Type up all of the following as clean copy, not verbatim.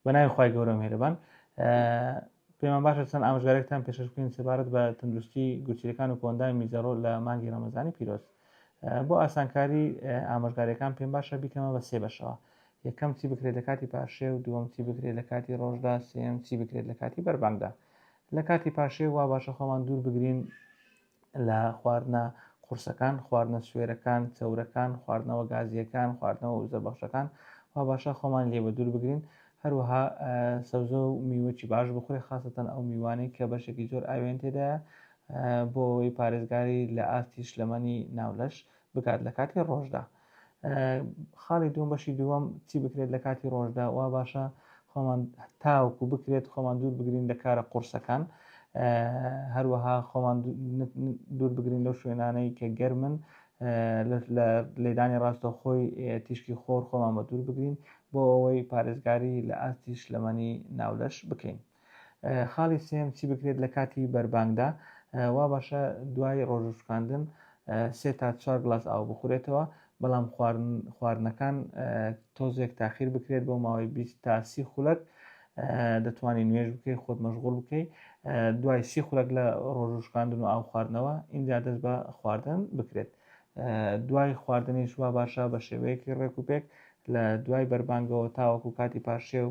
بە ناوی خوای گەورە و میهرەبان. پێمان باشە چەند ئامۆژگاریەکتان پێشکەش بکەین سەبارەت بە تەندروستی گورچیلەکان و کۆئەندامی میزەڕۆ لە مانگی ڕەمەزانی پیرۆز. بۆ ئاسانکاری ئامۆژگاریەکان پێم باشە بیکەمە بە سێ بەشەوە. یەکەم چی بکرێت لە کاتی پارشێو، دووەم چی بکرێت لە کاتی ڕۆژدا، سێیەم چی بکرێت لە کاتی بەربانگدا. لە کاتی پارشێو وا باشە خۆمان دوور بگرین لە خواردنە قورسەکان، خواردنە سوێرەکان، چەورەکان، خواردنەوە گازییەکان، خواردنەوە وزەبەخشەکان، وا باشە خۆمان لێ بەدوور بگرین، هەروەها سەوزە و میوەی باش بخورێ خاسەتەن ئەو میوانەی کە بەشێکی زۆر ئاویان تێدایە بۆ ئەوەی پارێزگاری لە ئاستی شلەمەنی ناو لەش بکات لە کاتی ڕۆژدا. خاڵی دووەم بەشی دووەم چی بکرێت لە کاتی ڕۆژدا وا باشە خۆمان تاوەکو بکرێت خۆمان دوور بگرین لە کارە قورسەکان هەروەها خۆمان دوور بگرین لەو شوێنانەی کە گەرمن لە لێدانی ڕاستەوخۆی تیشکی خۆر خۆمان بە دوور بگرین بۆ ئەوەی پارێزگاری لە ئاستی شلەمەنی ناولەش بکەین. خاڵی سێیەم چی بکرێت لە کاتی بەربانگدا وا باشە دوای ڕۆژوو شکاندن سێ تا چوار گلاس ئاو بخورێتەوە بەڵام خواردنەکان تۆزێک تاخیر بکرێت بۆ ماوەی 20 تا سی خولەک دەتوانانی نوێژ بکەی خۆت مەشغول بکەی دوای سی خولەک لە ڕۆژوو شکاندن و ئاو خواردنەوە ئینجا دەست بە خواردن بکرێت دوای خواردنیش وا باشە بە شێوەیەکی ڕێک و پێک لە دوای بەربانگەوە تاوەکو کاتی پارشێو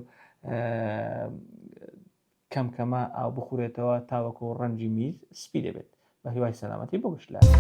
کەم کەمە ئاو بخورێتەوە تاوەکو ڕەنگی میز سپی دەبێت بە هیوای سەلامەتی بۆ گشت لایەک.